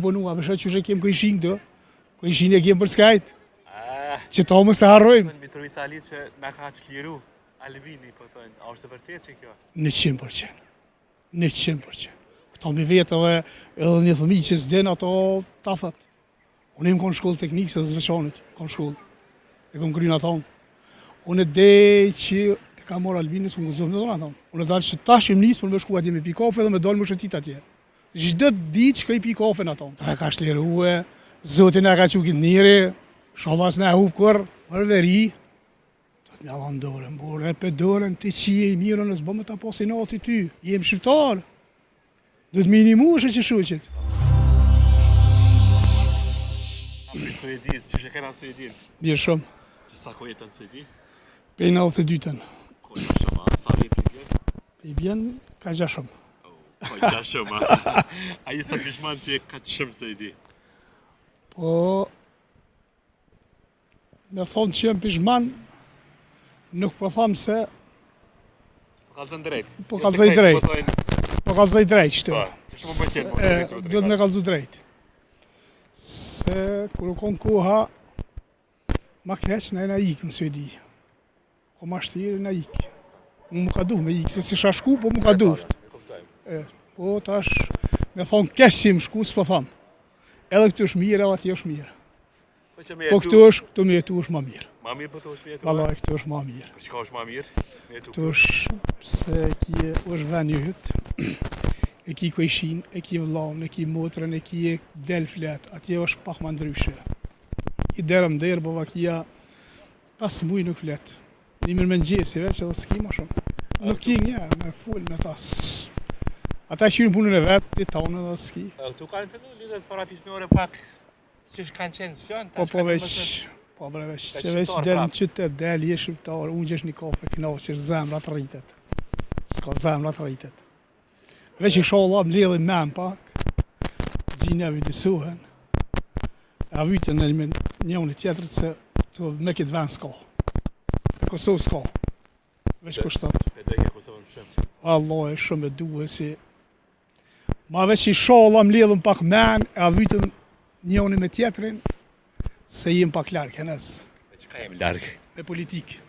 Punu, a vëshë që kem kojshin këtu, kojshin e kem për skajt, ah. që ta mos të harrojmë. Në Mitrovica Ali që na ka çliru, Albini, po thonë, a është e vërtetë që kjo? 100%, 100%. Këta mi vetë edhe, edhe një fëmijë që s'din ato ta thot. Unë jem konë shkollë teknike se Zveçanit, kom shkollë, e kom kry n'atonë. Unë e që e ka morë Albini, s'kom guxu me thonë atonë. Unë e dalë që tash im nisë për me shku atje me pi kafe dhe me dalë më shëtit atje. Çdo ditë shkoj pi kafe në aton. Ta ka shlirue, Zoti na ka çu këtë njeri, ishalla s'na e hup kurrë, për veri, do të m'ja dhanë dorën, por e pe dorën ti që je i mirë, unë s'bo me ta pas inati ty, jem shqiptar, do të më nimu që shuqit. Suedi, që shë kena Suedin? Mirë shumë. Që sa kohë jeton Suedi? Pej 92-ën. Ko që shumë, a? Sa vjet i bjen? I bjen ka gja shumë. Po gja shumë, a? A je sa pishman që je kaq shumë Suedi? Po, me thonë që jam pishman, nuk po tham se... Po kallzon drejt. Po kallzoj drejt. Po kallzoj drejt, qëtu. Po, që shumë më pëlqen, po drejt. Duhet me kallzu drejt. Se, kur u konë koha, ma keq, na jena ikë në Suedi. Po ma shtirë na ikë. Mu më ka duft me ikë, se s'isha shku, po më ka duft. E, po tash, me thonë keq si më shku, s'po tham. Edhe këtu është mirë, edhe atje është mirë. Po, që me Po këtu është, këtu me jetu është ma mirë. Ma mirë po të është me jetu? Vallahi, këtu është ma mirë. Po çka është ma mirë? Me jetu Këtu është se e ki është veni yt. E ki kojshin, e ki vëllaun, e ki motrën, e ki e del flet. Atje është pak ma ndryshe. I derë më derë, po vakia 5 muj nuk flet. Një mirëmëngjesi veç edhe s'ki ma shumë. Nuk ki një, me fol me ta. Ata e kqyrin punën e vet, ti tonë edhe s'ki. Edhe këtu kanë fillu lidhjet farafisnore pak, siç kanë qenë s'janë, Po po veç, po bre veç, që veç del në qytet, del je shqiptar, ungjesh një kafe, kënaqesh, zemra të rritet. S'ka zemra të rritet. Veç ishalla mbledhim men pak, gjinja vitisohen, e vytën në me njëni tjetrit se këtu me këtë vend s'ka. Në Kosovë s'ka. Veç kush thot. E dojke Kosovën shumë. Allah e shumë e duhe si. Ma veç ishalla mbledhim pak men, e vytën njëni me tjetrin, se jem pak larg, henes. E çka jem larg? Me politikë.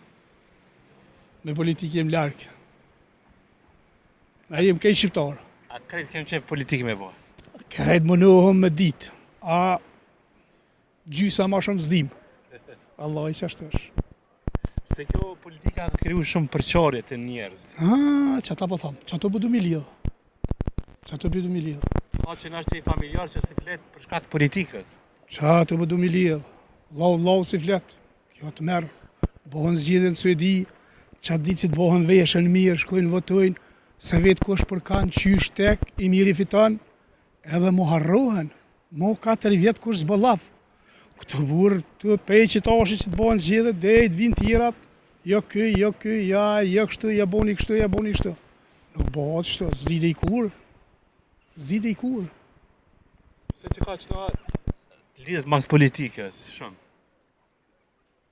Me politikë jem larg. Na jem krejt shqiptar. A krejt kem qef politikë me bo? Krejt mundohem me dit. A gjysa ma shumë s'dim. Vallahi qashtu është. Se kjo politika ka kriju shumë përçarje te njerëz. Ah, qata po tham, qato po du mi lidh. Qato po du mi lidh. Ka që nashta i familjar që s'i flet për shkak të politikës. Qato po du mi lidh. Llau llau s'i flet. Kjo tmerr, bohen zgjedhjet në Suedi, qatë ditë si të bohen veshen mirë, shkojnë votojnë, se vetë kush për kanë qysh tek, i miri fiton, edhe mu harrohen, mo 4 vjet kush s'bo llaf. Këtu burrë, të pej që tashi që të bohen zgjedhjet, deri të vinë tjerat, jo ky, jo ky, ja, jo kështu, ja boni kështu, ja boni kështu. Nuk bohet kështu, s'di dej kur, s'di dej kur. Se që ka që në lidhet mas politikës, shumë.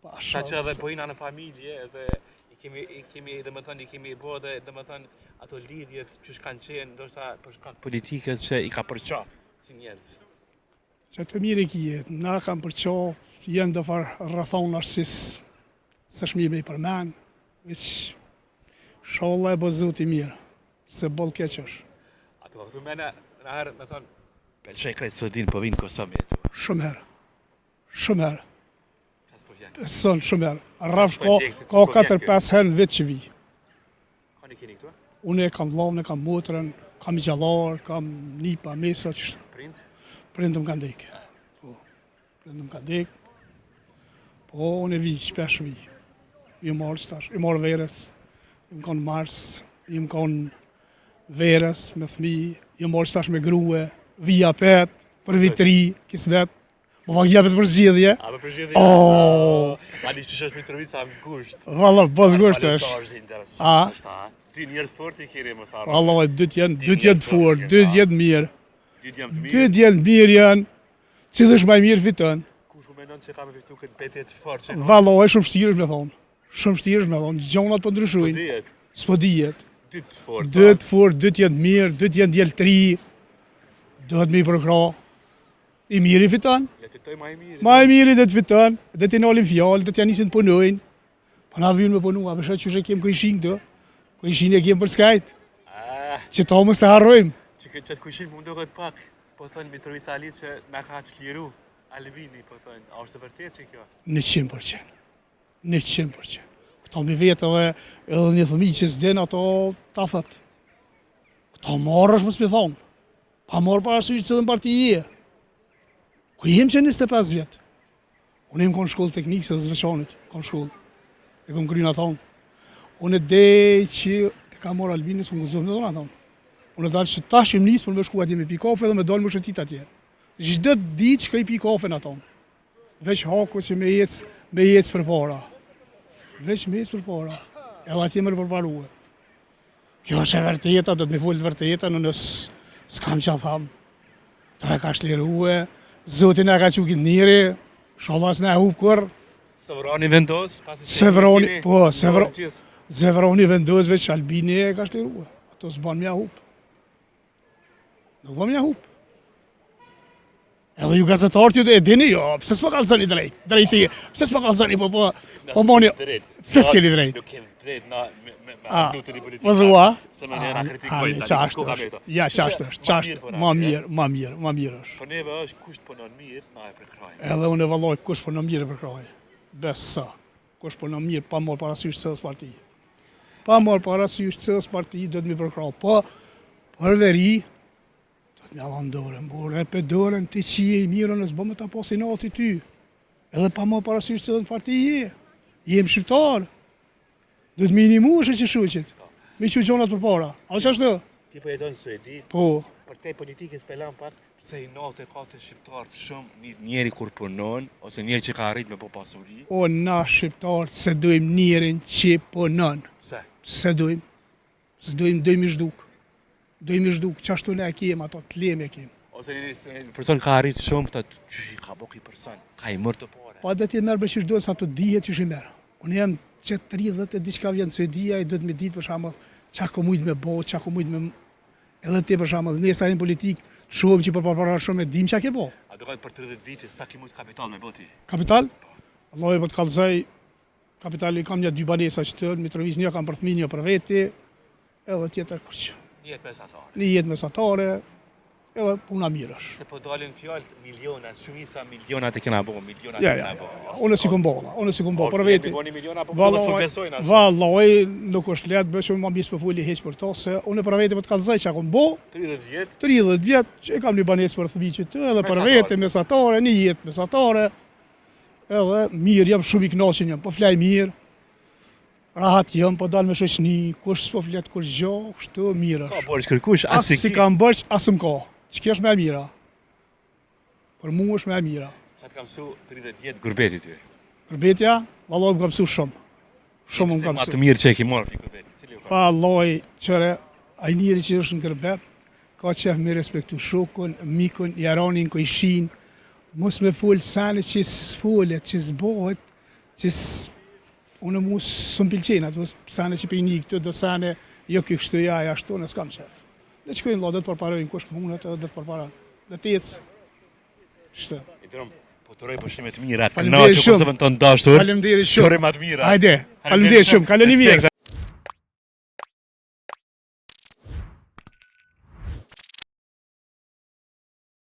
Pa Sa që edhe pojna në familje edhe i kemi i kemi domethënë i kemi bo edhe domethënë ato lidhjet që kanë qenë ndoshta për shkak të politikës që i ka përça si njerëz. Që të mirë i kije, na kanë përça, janë do farë rrethonash si s'është mirë me i përmen, veç ishalla e bo Zoti mirë, se boll keq është. A të ka këtu mene, në herë me thonë, pe lshoj krejt Suedin, po vinë Kosovë me jetu. Shumë herë. Shumë herë. Son shumë herë. Rrafsh ka, ka 4-5 herë në vit që vi. Ka një keni këtu? Unë e kam vllaun, e kam motrën, kam xhallar, kam nipa, mesa, qështu. Prind? Prindët më kanë dekë. Po, prindët më kanë dekë. Po, unë e vi, shpesh vi. Jom ardhë qetash, jom ardhë verës, jom konë mars, jom konë verës me thmi, jom ardhë qetash me grue, vi apet, për vit t'ri, kismet. Po pak jepet për zgjidhje. A për zgjidhje? Oh! A di që është Mitrovica në gusht. Valla, po në gusht është. Është interesant. A? Është, a? Dy njerëz të fortë i keni mos harro. Valla, dy janë, dy janë të fortë, dy janë të mirë. Dy janë të mirë. Dy janë të mirë janë. Cili është më i mirë fiton. Kush po mendon që ka me fitu këtë betejë të fortë? Valla, është shumë vështirë me thonë. Shumë vështirë me thonë, gjonat po ndryshojnë. S'po dihet. S'po dihet. Dy të fortë. Dy të fortë, dy janë të mirë, dy janë djalë t'ri. Duhet me i përkrah. I miri fiton. Le të fitoj ma i miri. Ma i miri do të fiton, do t'i nalin fjalë, do t'ja nisin të punojnë. Po na vynë me punu, a vëshë qysh e kem kojshinë këtu? Kojshinë e kem për skajt. Ah. Që ta mos të harrojmë. Që këtë qëtë kojshinë më duket pak, po thënë Mitrovica Ali që na ka çliru Albini, po thënë, a është e vërtet që kjo? 100%. 100%. Këta mi vetë edhe, edhe një fëmijë që s'din ato ta thët. Këta marrë është mos mi thonë. Pa marrë parasysh cilën parti je. Ku jem që 25 vjet? Unë jem konë shkollë teknike të Zveçanit, kom shkollë. E kom kry aton. Unë e dej që e ka marrë Albini, s'kom guxu me thonë aton. Unë e dalë që tash im nisë për me shku atje me pi kafe dhe me dalë më shëtit atje. Çdo ditë shkoj pi kafe në aton. Veç haku që me ecë, me ecë përpara. Veç me ecë përpara. Edhe atje me përparue. Kjo është e vërteta, do të me folë të vërtetën, unë s'kam që tham. Ta e ka shlirue, Zoti na ka çu këtë njeri, ishalla s'na e hup kurrë. Sovrani vendos, pasi Sovrani, po, Sovrani, Sovrani vendos veç Albini e ka shlirue. Ato s'ban me ja hup. Nuk ban me ja hup. Edhe ju gazetarët ju e dini, jo, pse s'po kallzoni drejt? Drejt i, pse s'po kallzoni, po po po moni, pse s'keni drejt? Nuk kemi drejt na me me me atë të politikë. Po thua? Se më na kritikojnë. Qashtu është. Ja, qashtu është, qashtu. Ma mirë, ma mirë, ma mirë është. Po neve është kush punon mirë, na e përkrahim. Edhe unë vallai kush punon mirë e përkrahaj. Besa. Kush punon mirë pa marrë parasysh cilës parti. Pa marrë parasysh cilës parti do të mi përkrah. Po për veri Do të m'ja dhanë dorën, burrë, e pe dorën, ti që je i mirë, unë s'bo me ta pas inati ty. Edhe pa marrë parasysh cilën parti je. Jem shqiptar. Do të mi nimu që shuqit. Me çu gjonat përpara. A qashtu? Ti po jeton në Suedi. Po. Përtej politikës pe lam pak, pse inat e ka te shqiptarët shumë një njeri kur punon ose njeri që ka arrit me bo pasuri. O na shqiptarët s'e dojmë njerin që punon. Pse? S'e dojmë. S'dojmë, dojmë i zhduk. Dojmë i zhduk, qashtu ne e kem ato, të leme e kem. Ose një person ka arrit shumë, të qysh i ka bo ky person, ka i mërë të pare. Po do t'i merr bre qysh duhet sa të dihet qysh i merr. Unë jam që 30 e diçka vjen në Suedi, ai duhet me ditë për shembull çka ko mujt me bo, çka ko mujt me edhe ti për shembull, ne sa jemi politikë, shohim që po përpara shumë e dim çka ke bo. A do për 30 vite sa ke mujt kapital me bo ti? Kapital? Allahu po të kallzoj, Kapital i kam një dy banesa që të në Mitrovicë, një kam për fëmijë, një për veti, edhe tjetër kurgjë. Një jetë mesatare. Një jetë mesatare, edhe puna mirë është. Se po dalin fjalët milionat, shumica milionat e kena bo, milionat e kena bo. Unë s'i kom bo, unë s'i kom bo, për veti. Po miliona, po po s'po besojnë ashtu. Vallai, nuk është lehtë, bësh unë ma mirë s'po foli hiç për to, se unë për veti po të kallzoj çka kom bo. 30 vjet. 30 vjet, që e kam një banesë për fëmijë që të, edhe për veti mesatare, një jetë mesatare. Edhe mirë jam shumë i kënaqur jam, po flej mirë. Rahat jam, po dal me shoqni, kush s'po flet kurgjo, kështu mirë është. Ka borxh kërkush, as s'i kam borxh, as më ka. Që kjo është më e mira? Për mua është më e mira. Sa të ka mësu 30 vjet gurbeti ty? Gurbetja, vallai më ka mësu shumë. Shumë më ka mësu. Ma të mirë që e ki marrë prej gurbetit, cili u ka? Vallai, qyre, ai njeri që është në gurbet, ka qef me respektu shokun, mikun, jaranin, kojshin, mos me fol sene që s'folet, që s'bohet, që s... Unë mu s'më pëlqejnë ato sene që pe ni këtu, do sene, jo ky kështu, ja, ja, ashtu, unë s'kam qef. Le të shkojnë, vlla, do të përparojnë, kush mundet edhe do të përparon. Le të ecë. Kështu. I dërëm, po të uroj pushime të mira, kënaqu Kosovën tonë dashur. Faleminderit shumë. Të uroj më të mira. Hajde. Faleminderit shumë. Kaloni mirë.